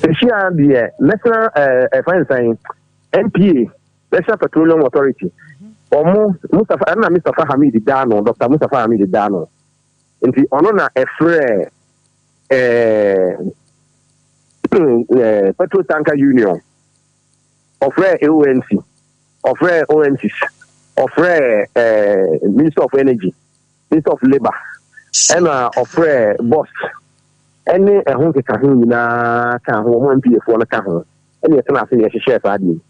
Seesei ara deɛ National ɛɛ ɛfɛn ne sɛn, NPA, National Petroleum Authority, wɔn Mustapha, ɛno na Mustapha Hamid da ano, Doctor Mustapha Hamid da ano. Nti ɔno na ɛfrɛɛ ɛɛ ɛɛ Petrol Tanker Union, ɔfrɛɛ AONC. Ɔfrɛɛ OMCs, ɔfrɛɛ eh, Minister of Energy, Minister of Labour, ɛna ɔfrɛɛ BOST ɛne ɛho nkekaho nyinaa kaa ho, wɔn MPA foɔ no ka ho, ɛna yɛtena ase na yɛhyehyɛɛ saa adeɛ yi.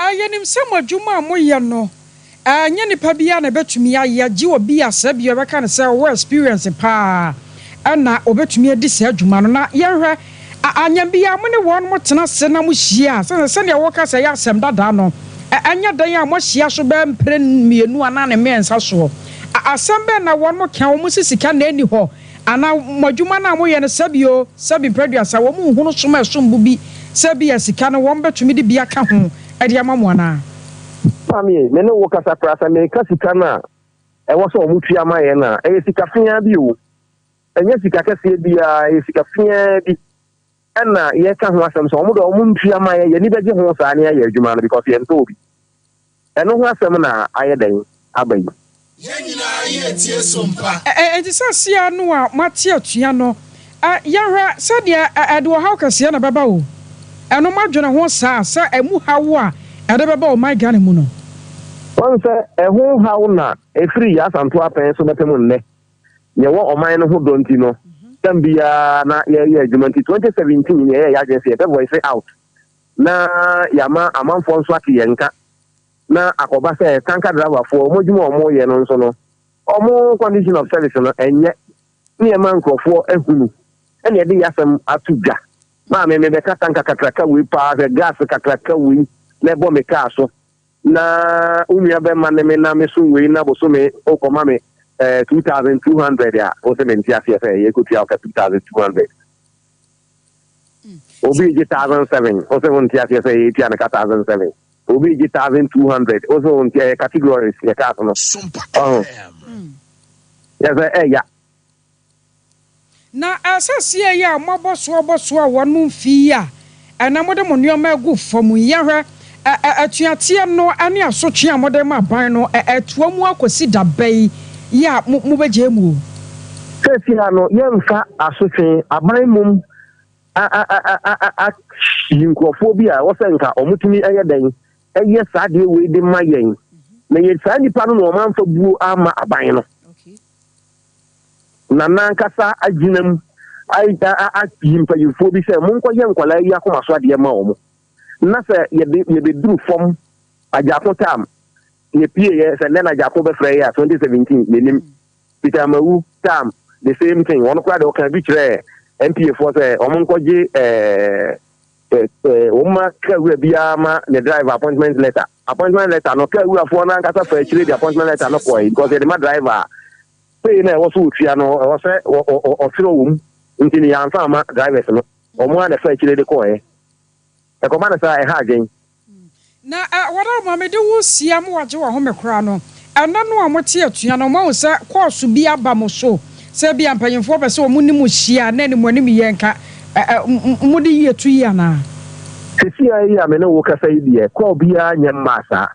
A Yɛnim sɛ mo adwuma a moyɛ no, ɛnyɛ nipa biara na ɛbɛtumi ayɛ, gye obi a sɛ ebia yɛbɛka no sɛ ɔwɔ experience paa na ɔbɛtumi adi saa adwuma no. Na yɛnhwɛ, anyɛ biara mo ne wɔn mo tena ase na mo hyia a, sɛdeɛ sɛdeɛ woka sɛ ɛyɛ asɛm dada no, ɛnyɛ dɛn a moahyia so bɛyɛ mprɛ mmienu anaa ne mmiɛnsa soɔ. Asɛm bɛn na wɔn ka, wɔn se sika na ɛnni hɔ, anaa mo adwuma no a moyɛ no sɛbi o, sɛbi mprɛ aduasa, wɔn nhunu som a ɛsom bo bi sɛ ebia sika no wɔn bɛtumi de bi aka ho de ama mo anaa? Maame, me ne wo kasa koraa, sɛ meka sika no a ɛwɔ sɛ wɔtua ma yɛn a, ɛyɛ sika feaa bi o. Ɛnyɛ sika kɛseɛ biara, ɛyɛ sika feaa bi ɛna yɛka ho asɛm sɛ wɔn deɛ wɔntua ma yɛn, yɛn ani bɛgye ho saa na yɛayɛ adwuma no because yɛntɔɔ bi. Ɛno ho asɛm na ayɛ dɛn aba yi? Yɛn nyinaa yɛ tie so mpa. Enti seesei no a moate atua no, Yɛhwɛ sɛdeɛ ɛde ɔhaw kɛseɛ na ɛbɛba o. Ɛno moadwene ho saa sɛ ɛmu haw a ɛde bɛba ɔman Ghana mu no? Wahu sɛ ɛho haw na ɛfiri Yaa Asantewaa pɛn so bɛpem nnɛ. Yɛwɔ ɔman no ho dɔ nti no, tam biara na yɛreyɛ adwuma nti 2017 yɛyɛɛ yɛadwene sɛ yɛbɛ voice out na yɛama amanfoɔ nso ate yɛn nka na akɔba sɛ tanker driverfoɔ wɔn adwuma a wɔyɛ no nso no wɔn condition of service no ɛnyɛ ne yɛma nkurɔfoɔ ahunu ɛna yɛde yɛn asɛm ato dwa. Maame mebɛka tanker kakraka wei paa hwɛ gas kakraka wei na ɛbɔ me kaa so na wo nua bɛma ne me na me so wei na bosome wokɔma me eh, 2200 a wo sɛ mente aseɛ sɛ yɛkɔtua wo ka 2200 obi gye 1007 wo sɛ wonte aseɛ sɛ yɛtua no ka 1007 obi gye 1200 wo sɛ wonte ɛyɛ categories yɛ cars no ɔho yɛ sɛ ɛya. Na ɛsɛ seɛ yi a moabɔ so abɔ so a wɔn mo mfi yi a ɛnɛ mode mo nnoɔma agu fam yi, yɛhwɛ ɛ ɛ atuateɛ no ne asotwe a mode rema aban no ɛ ɛtoa mu akɔsi da bɛn yi a mo mobɛgyae mu o? Seesei ara no, yɛmfa asotwe, aban mmom a a a a a a ayi nkurɔfoɔ bi a ɛwɔ sɛ nka wɔtumi yɛ dɛn yɛ saa adeɛ wei de ma yɛn, na yɛ saa nnipa no na wɔamfa buo amma aban no. Na n'ankasa agyina mu ayi mpanyimfoɔ bi sɛ, Monkɔyɛ nkwadaa yi akoma so adeɛ mma wɔn. Na sɛ yɛde yɛbɛduru fam Agyako tam, yɛpieeɛ, sɛ nnɛ na Agyako bɛfrɛ yɛ a, 2017, yɛnim. Peter Amawu tam, the same thing. Wɔn koraa deɛ ɔkaa bi kyerɛɛ NPA foɔ sɛ wɔn nkɔgye ɛɛ wɔn ma kaa wura biara ma ne driver appointment letter. Appointment letter no, kaa wurafoɔ no ankasa fa akyire de appointment letter no kɔe because yɛde ma driver a, pay no a ɛwɔ so wɔtua no ɛwɔ sɛ ɔtwerɛ wɔ mu nti no yɛamfa amma drivers no, wɔn ara na ɛfa akyire de kɔeɛ. Ɛkɔba no saa a, ɛha adwen. Na wɔn a mede wo sie ama wɔagye w'ahome koraa no, ɛnnɛ no a mote atua no, moahu sɛ kɔɔso bi aba mo so, sɛ ebia mpanyimfoɔ pɛ sɛ wɔn ne mo hyia a, na animuanim yɛ nka mode yie to yie anaa? Seesei ara yi a me ne wo rekasa yi deɛ, kɔɔ biara nyɛ mmaa saa.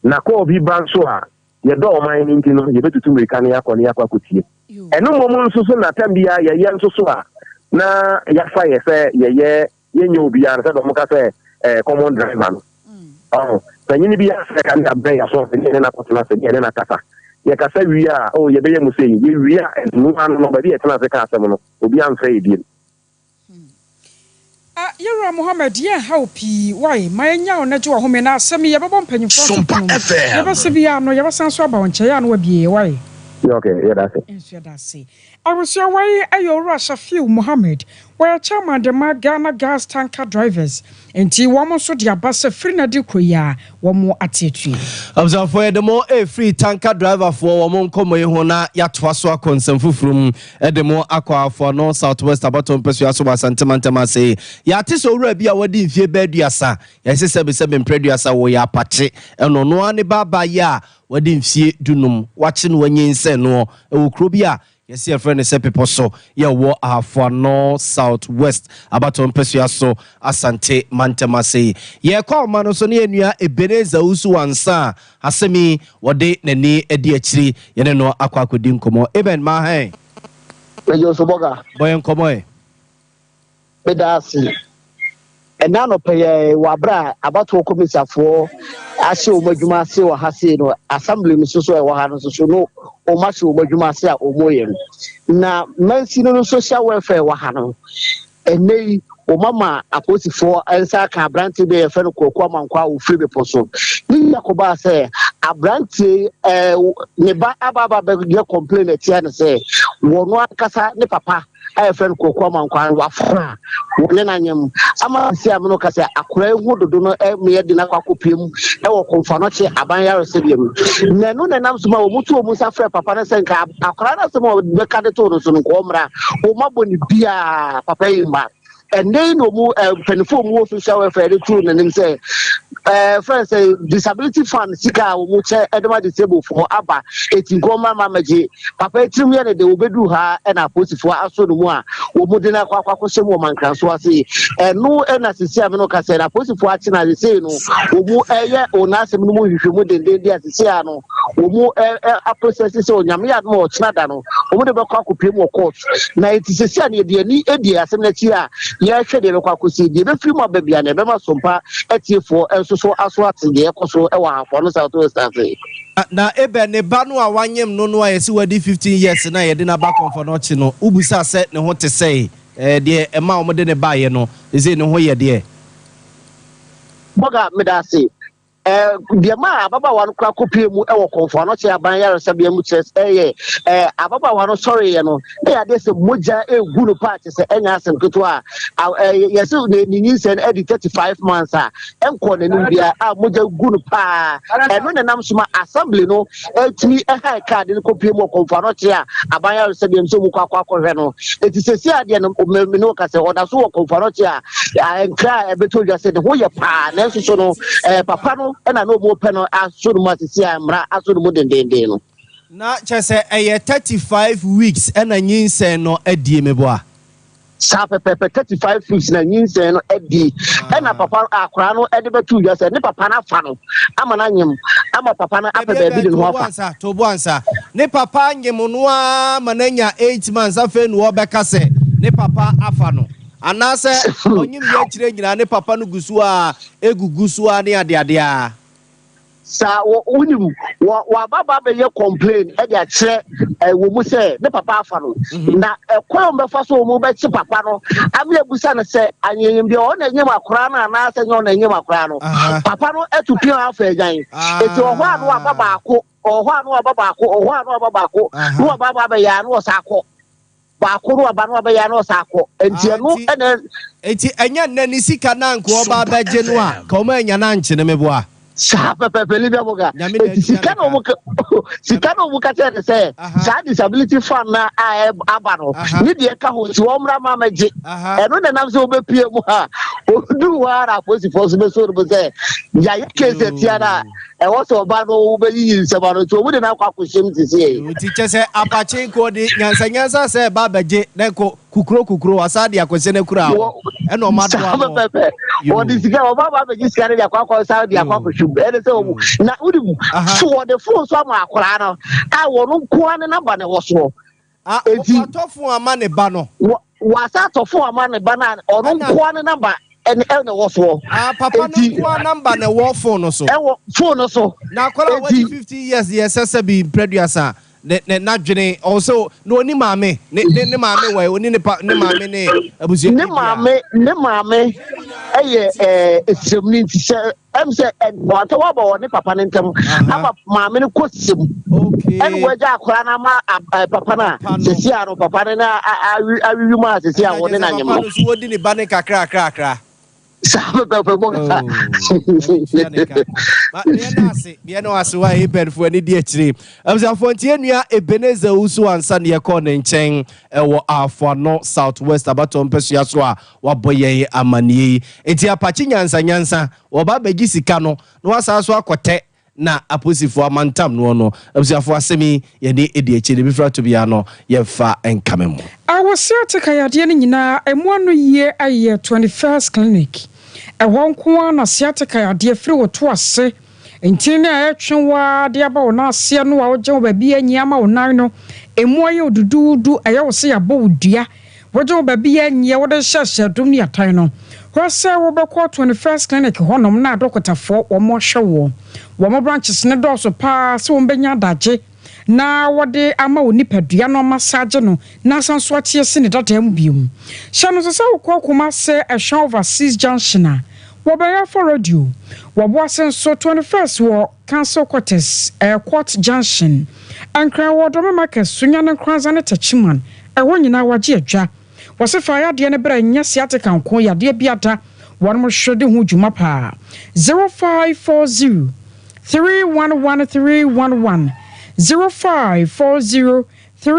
Na kɔɔ bi ba nso a, yɛdɔ ɔman no nti no, yɛbɛtutu mmirika na yɛakɔ na yɛakɔ akɔtie. Ɛno mmom nso so na tam biara yɛyɛ nso so a, na yɛafa yɛ sɛ yɛyɛ yɛnyɛ obiara no sɛdeɛ wɔka sɛ eh, common driver no. Ɔho, panyini bi asɛ ka ne abrɛ yɛaso ase ne yɛne no akɔtena ase ne yɛne no akasa. Yɛkasa wie a, oh, yɛbɛyɛ mu sei. Yɛwie a, ɛno ano no, baabi a yɛtena ase ka asɛm no, obiara mfrɛ yɛ biom. Ah yɛwura Mohammed yɛn haw pii wai ma yɛn nya wo na gye wahome na asɛm yi yɛbɛbɔ mpanyinfoɔ ato Sompa pono mu FM. yɛbɛsɛ biaa no yɛbɛsan so aba wo nkyɛn yɛ a na wabie yɛ wai. Yeah, okay, yɛda ase. Nso yɛda ase. Abusua wai yɛ Owura Shafiu Mohammed wɔyɛ chairman de ma Ghana Gas Tanker Drivers nti wɔn nso de aba sɛ firi na de kɔ yi a wɔn ate atua. Abusuafoɔ yɛde mo refiri tanker driverfoɔ wɔn nkɔmmɔ yi ho na yɛatoa so akɔ nsɛm foforɔ mu de mo akɔ Afoano South West abatoɔ mpasua so wɔ Asante mantam ase. Yɛate sɛ owura bi a wadi mfeɛ bɛɛ aduasa, yɛse sɛbesɛbe mprɛ aduasa wɔ yɛ apakye ɛna ɔno ara ne ba abaayewa a wadi mfeɛ dunum, wakye no wanyinsɛn noɔ wɔ kuro bi a Yɛse yɛfrɛ no sɛ bepɔ so yɛ wɔ Ahafoano South West abatoɔ mpɛsoa so Asante mantam ase yi. Yɛkɔ ahoma no so ne yɛn nua Ebenezer Owusu Ansah a asɛm yi wɔde n'ani adi akyiri yɛne no akɔ akɔdi nkɔmmɔ. Eben, Mahan. Megye wo so Bɔga. Bɔ yɛn nkɔmmɔ ɛ. Meda ase. Ɛnnɛ anɔpa yi ara yi, wɔ abere a abatoɔ komisafoɔ ahyɛ wɔn adwuma ase wɔ ha sei no, assembly no nso so a ɛwɔ ha no nso so no, wɔn ahyɛ wɔn adwuma ase a wɔreyɛ no. Na mansin no social welfare wɔ ha no, ɛnnɛ yi wɔn ama apolisifoɔ nsa aka aberanteɛ bi a yɛfrɛ no Kwaku Amankwa a ɔfiri bepɔ so. Ne nyinaa kɔbaa sɛ aberanteɛ yi ɛɛ ne ba aba aba bɛyɛ complain atia no sɛ wɔn ankasa ne papa a yɛfrɛ no Kwaku Amankwaa no wafra a wɔne no anyem ama sisi a me no ka sɛ akora yi ho dodo no meyɛ de no akɔ akɔpie mu wɔ Komfo-Anokye aban yaresabea mu. Na ɛno na ɛnam so ma wɔn to wɔn nsa frɛ papa no sɛ nka akora no asɛm a wɔbɛka de too no so no nka ɔmmra. Wɔn abɔ ne biara papa yi mma. Ɛnɛ yi na wɔn mpanimfoɔ a wɔwɔ social welfare de too n'anim sɛ ɛɛ fɛn sɛ disability fund sika a wɔn kyɛ ɛde ma disabled foɔ aba eti nka wɔn mma mɛgye. Papa yi tirim yɛ no de wɔbɛduru ha na apolisifoɔ asɔ no mu a wɔn de no akɔ akɔ akɔhyɛ mu wɔ Mankranso ase yi. Ɛno na sisi a me no ka sɛ na apolisifoɔ akye no a sesei no wɔn ɛyɛ wɔn asɛm no mu nhwehwɛmu dendenden a sisi a no wɔn aprosɛse sɛ Onyame yɛ adom a ɔkyena da no wɔn de bɛkɔ akɔpie mu wɔ court. Na eti sɛsi a no yɛde ani adi asɛm no akyi a yɛrehwɛ deɛ ɛbɛkɔ akɔsi, deɛ ɛbɛfiri mu aba bia na ɛbɛma Sompa atiefoɔ nso so aso ate deɛ ɛkɔ so wɔ Ahafo Ano South West ase. Na Abel ne ba no a wanyem no no a yɛse wadi 15 years no a yɛde no aba Kɔmfɔnɔkye no, wobisaa sɛ ne ho te sɛn? Deɛ ɛma wɔde no baeɛ no, seesei ne ho yɛ deɛ? Bɔga, meda ase. Deɛ maa ababaawa no koraa kɔpue mu wɔ Kɔmfo Anɔkye Aban Yaresabea mu kyerɛ sɛ ɛyɛ ababaawa no sɔreeɛ no, na yɛ adeɛ sɛ mogya regu no paa kyerɛ sɛ ɛnyɛ asɛm ketewa a yɛse ne nyinsɛn no adi 35 months a ɛnkɔɔ n'anim biara a mogya gu no paa. Ɛno na ɛnam so ma assembly no tumi hae kaa de no kɔpue mu wɔ Kɔmfo Anɔkye a Aban Yaresabea mu sɛ wɔkɔ akɔ akɔhwɛ no. Enti seesei adeɛ no, me ne wo ka sɛ ɔda so wɔ Kɔmfo Anɔkye a nkra a ɛbɛtɔ dwa sɛ ne ho yɛ paa, nanso so no papa no na na wɔn pɛ no aso no mu asisi a mmara aso no mu dendenden no. Na kyerɛ sɛ ɛyɛ 35 weeks ɛna nyinsɛn no adie meboa? Saa pɛpɛɛpɛ, 35 weeks na nyinsɛn no adie, ɛna papa akwaraa no de bɛto dwa sɛ ne papa no afa no ama no anyem ama papa no apɛ baabi de ne ho afa. Tobo ansa. Ne papa anyem no ara ma no anya 8 months afei na ɔbɛka sɛ ne papa afa no. Anaasɛ ɔnyem yɛ akyire nyinaa ne papa no gu so ara gugu so ara ne adeade ara. Saa wɔ wonim wɔ waba ba bɛyɛ complain de akyerɛ wɔ mu sɛ ne papa afa no mhm. Na ɛkwan wɔn bɛfa so wɔn bɛkye papa no ama ebusa no sɛ anyanyam deɛ ɔna enyim akora no anaasɛ nyɛ ɔna enyim akora no, papa no atu pia afa agyan eti ɔhɔ a no waba baako, ɔhɔ a no waba baako, ɔhɔ a no waba baako no waba ba bɛyɛ a no ɔsa akɔ baako no aba no abɛyɛ na ɔsa akɔ nti ah, ɛno ɛna. Nti ɛnyɛ nnɛ ne sika na nka ɔba abɛgye no a ka ɔma anya no ankye no meboa. Saa pɛpɛpɛ Libya boga eti sika na ɔmo sika na ɔmo ka kyerɛ ne sɛ saa disability fund na a aba no ne deɛ ka ho nti wɔn mmra ma mɛgye ɛno na nam sɛ ɔbɛpie mu a ɔduru hɔ ara apolisifoɔ nso bɛsɔ no mu sɛ yɛayɛ case atia no a ɛwɔ sɛ ɔba no wobɛyiyi nsɛm ano nti ɔmu de no akɔ akɔhyɛm sisiei. Nti kyɛ sɛ apakye nka ɔde nyansanyansa sɛ ɛba abɛgye na nka kukuro kukuro wasa de akɔhyɛ no akura hɔ ɛna ɔma adoa no pɛpɛ ɔde sika ɔba aba abɛgye sika no de akɔ akɔ sa de akɔ akɔhyɛ mu ɛne sɛ ɔmu na wode mu so wɔde fon so ama akwaraa no a wɔn nkoa ne namba na ɛwɔ soɔ. Ah, Enti watɔ fon ama ne ba no. Wasa atɔ fon ama ne ba no a ɔno nkoa ne namba ɛne ɛna ɛwɔ soɔ. Ah, papa no nkoa namba na ɛwɔ fon no so. Ɛwɔ fon no so. Na akwadaa a wadi 15 years deɛ ɛsɛ sɛ bi mprɛduasa ne ne n'adwene ɔwɔ sɛ na ɔni maame ne ne ne maame wɔ ɔni ne pa ne maame ne abusua Ne maame ne maame ɛyɛ ɛɛ esremni nti sɛ Ɛm sɛ wɔatɔ aba wɔ ne papa no ntam ama maame no kɔ sɛ mu ɛne wɔagya akora no ama papa no a sɛsi a no papa no na awiwi mu a sɛsi a wɔne no anyem no. So wɔdi ne ba ne kakrakrakra. Saa pɛpɛpɛ bɔ kasa. Deɛ no ase wa Abelfoɔ ani di akyire. Abusuafoɔ nti yɛn nua Ebenezer Owusu ansa ne yɛkɔɔ ne nkyɛn ɛwɔ Afoano South West abatoɔ mpɛsua so a Wabɔ yɛn amaneɛ yi. Nti apakye nyansa nyansa, wɔba abɛgye sika no na wasan so akɔtɛ na aposifoɔ amantam noɔ no. Abusuafoɔ asɛm yi yɛne ɛdi akyire, deɛ ɛbɛfiri ato biara no yɛmfa nkame mo. Awɔ sciatica yadeɛ no nyinaa ɛmu ano yie yɛ 21st Clinic. Ɛhɔ nko ara na sciatica yadeɛ firi wo to ase ntini no a ɛretwe wo ara de aba wo nan aseɛ no a wogye wo baabi anyi ama wo nan no ɛmu ayɛ wo duduudu, ɛyɛ wo sɛ yɛabɔ wo dua. Wogye wo baabi a nyia wode hyɛhyɛ dom ne atan no. Hwɛ sɛ wobɛkɔ 21st Clinic hɔnom na adɔkotafoɔ wɔn ahwɛ woɔ. Wɔn branches no dɔɔso paa sɛ wɔn bɛnya adagye na wɔde ama wo nipadua no amassage no na asan nso ate asi ne dadaa mu bio. Hyɛ no nso sɛ wokɔ Kumase Ɛhwɛn Overseas Junction a, wɔbɛn Alpha Radio. Wɔ Boase nso 21st wɔ Council Quarters, Court Junction. Nkran wɔ Dome Market, Sunyani Nkoranza ne Techiman. Ɛhɔ nyinaa wɔagye adwa. Wɔse fa yadeɛ no bra nyɛ sciatica nko yadeɛ biada wɔnom hwɛ de ho dwuma paa. 0540 311 311 0540 3.